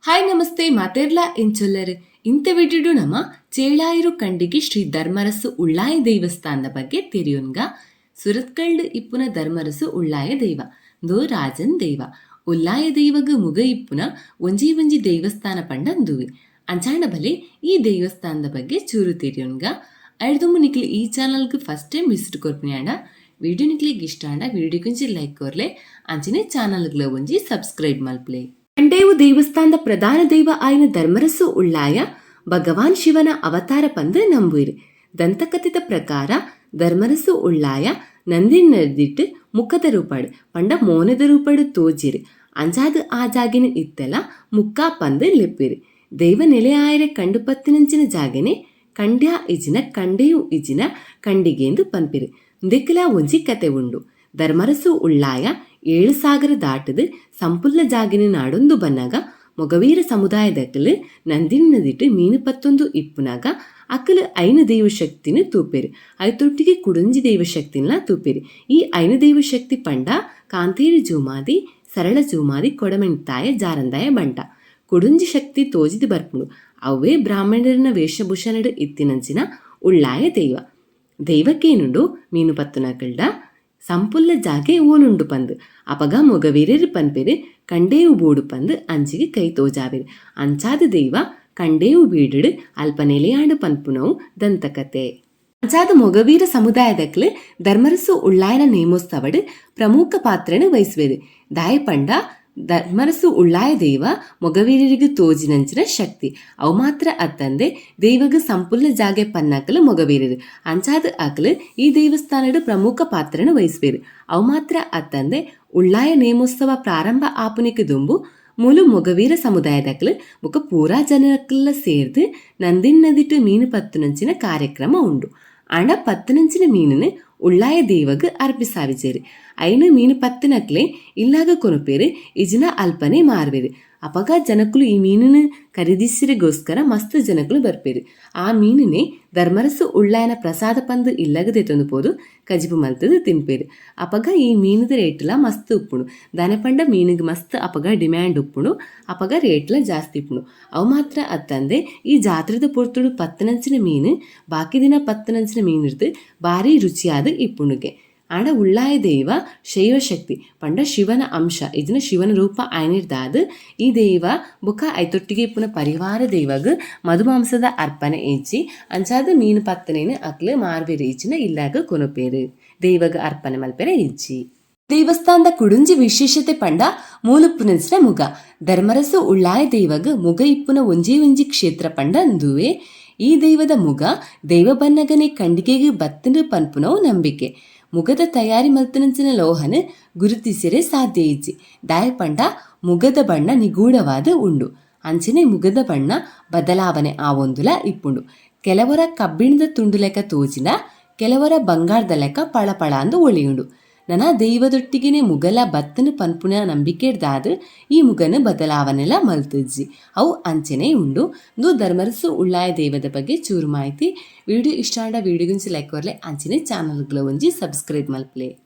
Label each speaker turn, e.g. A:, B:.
A: Hi namaste ಮಾತೆರ್ಲಾ ಎಂಚೊಲ್ಲರ್. ಇಂತ ವಿಡಿಯೋಡು ನಮ ಚೇಳಾಯಿರು ಕಂಡಿಗೆ ಶ್ರೀ ಧರ್ಮರಸು ಉಳ್ಳಾಯ ದೇವಸ್ಥಾನದ ಬಗ್ಗೆ ತೆರಿಯೊನ್ಗ. ಸುರತ್ಕಲ್ಡ್ ಇಪ್ಪುನ ಧರ್ಮರಸು ಉಳ್ಳಾಯ ದೈವ ಇಂದು ರಾಜನ್ ದೈವ. ಉಳ್ಳಾಯ ದೈವಗ್ ಮುಗ ಇಪ್ಪುನ ಒಂಜಿ ಒಂಜಿ ದೇವಸ್ಥಾನ ಪಂಡ ಅಂದುವೆ. ಅಂಚಾಂಡ ಬಲೆ ಈ ದೇವಸ್ಥಾನದ ಬಗ್ಗೆ ಚೂರು ತೆರಿಯೊನ್ಗ. ಐಡ್ದುಂಬು ನಿಕ್ಲು ಈ ಚಾನಲ್ಗ್ first time visit ಕೊರ್ಪಿನಿ ಆಂಡ, ವಿಡಿಯೋ ನಿಕ್ಲೆಗ್ ಇಷ್ಟ ಆಂಡ ವಿಡಿಯೋಗ್ ಒಂಜಿ ಲೈಕ್ ಕೊರ್ಲೆ, ಅಂಚನೆ ಚಾನಲ್ಗ್ಲ ಒಂಜಿ ಸಬ್ಸ್ಕ್ರೈಬ್ ಮಲ್ಪಲೆ. ಕಂಡೇವು ದೇವಸ್ಥಾನದ ಪ್ರಧಾನ ದೈವ ಆಯಿನ ಧರ್ಮರಸು ಉಳ್ಳಾಯ ಭಗವಾನ್ ಶಿವನ ಅವತಾರ ಪಂದ್ ನಂಬುವೆರ್. ದಂತಕಥೆತ ಪ್ರಕಾರ ಧರ್ಮರಸು ಉಳ್ಳಾಯ ನಂದಿನಿ ನದಿಟ್ ಮುಖದ ರೂಪಡ್ ಪಂಡ ಮೋನೆದ ರೂಪಡ್ ತೋಜಿರ್. ಅಂಚಾದ್ ಆ ಜಾಗೆನ್ ಇತ್ತೆಲ ಮುಕ್ಕ ಪಂದ್ ಲೆಪ್ಪೆರ್. ದೈವ ನೆಲೆ ಆಯೆರೆ ಕಂಡು ಪತ್ತಿನಂಚಿನ ಜಾಗೆನೆ ಕಂಡ್ಯಾ ಇಜಿನ ಕಂಡೇವು ಇಜಿನ ಕಂಡಿಗೆಂದ್ ಪನ್ಪೆರ್. ಉಂದೆಕ್ಲಾ ಒಂಜಿ ಕತೆ ಉಂಡು. ಧರ್ಮರಸು ಉಳ್ಳಾಯ ಏಳು ಸಾಗರ ದಾಟುದು ಸಂಪುಲ್ಲ ಜಾಗೆನ್ ನಾಡೊಂದು ಬನ್ನಗ ಮೊಗವೀರ ಸಮುದಾಯದಕುಲು ನಂದಿನಿ ನದಿಟ್ ಮೀನು ಪತ್ತೊಂದು ಇಪ್ಪುನಗ ಅಕುಲು ಐನ್ ದೈವಶಕ್ತಿನ್ ತೂಪೆರ್. ಐತೊಟ್ಟಿಗೆ ಕುಡೊಂಜಿ ದೈವಶಕ್ತಿನ್ಲಾ ತೂಪೆರ್. ಈ ಐನ್ ದೈವಶಕ್ತಿ ಪಂಡ ಕಾಂತೇರಿ ಜೂಮಾದಿ, ಸರಳ ಜೂಮಾದಿ, ಕೊಡಮಣಿತ್ತಾಯ, ಜಾರಂದಾಯ ಬಂಟ. ಕುಡೊಂಜಿ ಶಕ್ತಿ ತೋಜಿದ್ ಬರ್ಪುಂಡು. ಅವ್ವೇ ಬ್ರಾಹ್ಮಣೆರ್ನ ವೇಷಭೂಷಣಡ್ ಇತ್ತಿನಂಚಿನ ಉಳ್ಳಾಯ ದೈವ. ದೈವಕ್ಕೇನುಂಡು ಮೀನು ಪತ್ತುನಕಲ್ಡ ಸಂಪುಲ್ಲ ಜಾಗೆ ಓಲುಂಡು ಪಂದ್. ಅಪಗ ಮೊಗವೀರೆರ್ ಪನ್ಪೆರ್ ಕಂಡೇವು ಬೋಡು ಪಂದ್ ಅಂಚಿಗ್ ಕೈ ತೋಜಾವೆರ್. ಅಂಚಾದ್ ದೈವ ಕಂಡೇವು ಬೀಡುಡ್ ಅಲ್ಪ ನೆಲೆಯಾಂಡ್ ಪನ್ಪುನವು ದಂತಕತೆ. ಅಂಚಾದ್ ಮೊಗವೀರ ಸಮುದಾಯದಕ್ಲ್ ಧರ್ಮರಸು ಉಳ್ಳಾಯನ ನೇಮೋತ್ಸವಡ್ ಪ್ರಮುಖ ಪಾತ್ರನ್ ವಹಿಸುವೆರ್. ದಾಯೆ ಪಂಡ ಧರ್ಮರಸು ಉಳ್ಳಾಯ ದೈವ ಮೊಗವೀರರಿಗ್ ತೋಜಿನಂಚಿನ ಶಕ್ತಿ. ಅವು ಮಾತ್ರ ಅತ್ತಂದೆ ದೈವಗ್ ಸಂಪುಲ್ಲ ಜಾಗೆ ಪನ್ನಕಲ್ ಮೊಗವೀರರು. ಅಂಚಾದ್ ಅಕ್ಲ್ ಈ ದೇವಸ್ಥಾನಡ್ ಪ್ರಮುಖ ಪಾತ್ರನ್ ವಹಿಸುವೆರ್. ಅವು ಮಾತ್ರ ಅತ್ತಂದೆ ಉಳ್ಳಾಯ ನೇಮೋತ್ಸವ ಪ್ರಾರಂಭ ಆಪುನೆಕ್ ದುಂಬು ಮೂಲು ಮೊಗವೀರ ಸಮುದಾಯದಕ್ಲ್ ಬೊಕ ಪೂರಾ ಜನಕ್ಲ ಸೇರ್ದ್ ನಂದಿನಿ ನದಿಟ್ ಮೀನು ಪತ್ತುನಂಚಿನ ಕಾರ್ಯಕ್ರಮ ಉಂಡು. ಆಂಡ ಪತ್ತುನಂಚಿನ ಮೀನುನ್ ಉಳ್ಳಾಯ ದೈವಗ್ ಅರ್ಪಿಸಾವಿಜೆರ್. ಐನ್ ಮೀನು ಪತ್ತುನಕ್ಲೆ ಇಲ್ಲಾಗ್ ಕೊನೊಪೆರ್ ಇಜಿಂಡ ಅಲ್ಪನೆ ಮಾರುವೆರ್. ಅಪಗ ಜನಕುಲು ಈ ಮೀನುನ್ ಖರೀದಿಸರೆಗೋಸ್ಕರ ಮಸ್ತ್ ಜನಕುಲು ಬರ್ಪೆರ್. ಆ ಮೀನುನೆ ಧರ್ಮರಸು ಉಳ್ಳಾಯನ ಪ್ರಸಾದ ಪಂದ್ ಇಲ್ಲಗ್ ದೆತೊಂದು ಪೋದು ಕಜಿಪು ಮಲ್ತ್ದ್ ತಿನ್ಪೆರ್. ಅಪಗ ಈ ಮೀನುದ ರೇಟ್ಲ ಮಸ್ತ್ ಉಪ್ಪುಂಡು. ದಾನೆ ಪಂಡ ಮೀನುಗ್ ಮಸ್ತ್ ಅಪಗ ಡಿಮ್ಯಾಂಡ್ ಉಪ್ಪುಂಡು. ಅಪಗ ರೇಟ್ಲ ಜಾಸ್ತಿ ಉಪ್ಪುಂಡು. ಅವು ಮಾತ್ರ ಅತ್ತಂದೆ ಈ ಜಾತ್ರೆದ ಪೊರ್ತುಡು ಪತ್ತನಂಚಿನ ಮೀನು ಬಾಕಿ ದಿನ ಪತ್ತನಂಚಿನ ಮೀನುರ್ದ್ ಬಾರಿ ರುಚಿಯಾದ್ ಇಪ್ಪುಂಡುಗೆ. ಆಂಡ ಉಳ್ಳಾಯ ದೈವ ಶೈವ ಶಕ್ತಿ ಪಂಡ ಶಿವನ ಅಂಶ ಇಜ್ಜಿಂಡ ಶಿವನ ರೂಪ ಆಯಿನೆರ್ದಾದ್ ಈ ದೈವ ಬೊಕ ಐತೊಟ್ಟಿಗೆ ಇಪ್ಪುನ ಪರಿವಾರ ದೈವಗ್ ಮಧುಮಾಂಸದ ಅರ್ಪಣೆ ಇಜ್ಜಿ. ಅಂಚಾದ್ ಮೀನ್ ಪತ್ತುನೆನ್ ಅಕ್ಲ್ ಮಾರ್ವೆರ್ ಇಜ್ಜಿಂಡ ಇಲ್ಲಗ್ ಕೊನೊಪೆರ್. ದೈವಗ್ ಅರ್ಪಣೆ ಮಲ್ಪೆರೆ ಇಜ್ಜಿ. ದೇವಸ್ಥಾನದ ಕುಡೊಂಜಿ ವಿಶೇಷತೆ ಪಂಡ ಮೂಲುಪ್ಪುನಂಚಿನ ಮುಗ. ಧರ್ಮರಸು ಉಳ್ಳಾಯ ದೈವಗ್ ಮುಗ ಇಪ್ಪುನ ಒಂಜೇ ಒಂಜಿ ಕ್ಷೇತ್ರ ಪಂಡ ಉಂದುವೇ. ಈ ದೈವದ ಮುಗ ದೈವ ಬನ್ನಗನೆ ಕಂಡಿಗೆಗ್ ಬತ್ತ್ಂಡ್ ಪನ್ಪುನವು ನಂಬಿಕೆ. ಮುಗದ ತಯಾರಿ ಮಲ್ತಿನಂಚಿನ ಲೋಹನ್ ಗುರುತಿಸೆರೆ ಸಾಧ್ಯ ಇಜ್ಜಿ. ದಾಯೆ ಪಂಡ ಮುಗದ ಬಣ್ಣ ನಿಗೂಢವಾದ್ ಉಂಡು. ಅಂಚನೆ ಮುಗದ ಬಣ್ಣ ಬದಲಾವಣೆ ಆವೊಂದುಲ ಇಪ್ಪುಂಡು. ಕೆಲವೊರ ಕಬ್ಬಿಣದ ತುಂಡುಲೆಕ ತೋಜಿಂಡ ಕೆಲವೊರ ಬಂಗಾರ್ದ ಲೆಕ ಪಳ ಪಳ ಅಂದ್ ಒಳಿಯುಂಡು. ನನ ದೈವದೊಟ್ಟಿಗೆನೆ ಮುಗಲ ಬತ್ತ್ಂಡ್ ಪನ್ಪುನ ನಂಬಿಕೆಡ್ದಾದ್ ಈ ಮುಗನ್ ಬದಲಾವಣೆಲ ಮಲ್ತ್ದ್ಜಿ. ಅವು ಅಂಚನೆ ಉಂಡು. ಉಂದು ಧರ್ಮರಸು ಉಳ್ಳಾಯ ದೈವದ ಬಗ್ಗೆ ಚೂರು ಮಾಹಿತಿ. ವಿಡಿಯೋ ಇಷ್ಟ ಆಂಡ ವಿಡಿಯೋಗ್ ಒಂಜಿ ಲೈಕ್ ಕೊರ್ಲೆ ಅಂಚನೆ ಚಾನಲ್ ಗ್ಲ ಒಂಜಿ ಸಬ್ಸ್ಕ್ರೈಬ್ ಮಲ್ಪುಲೆ.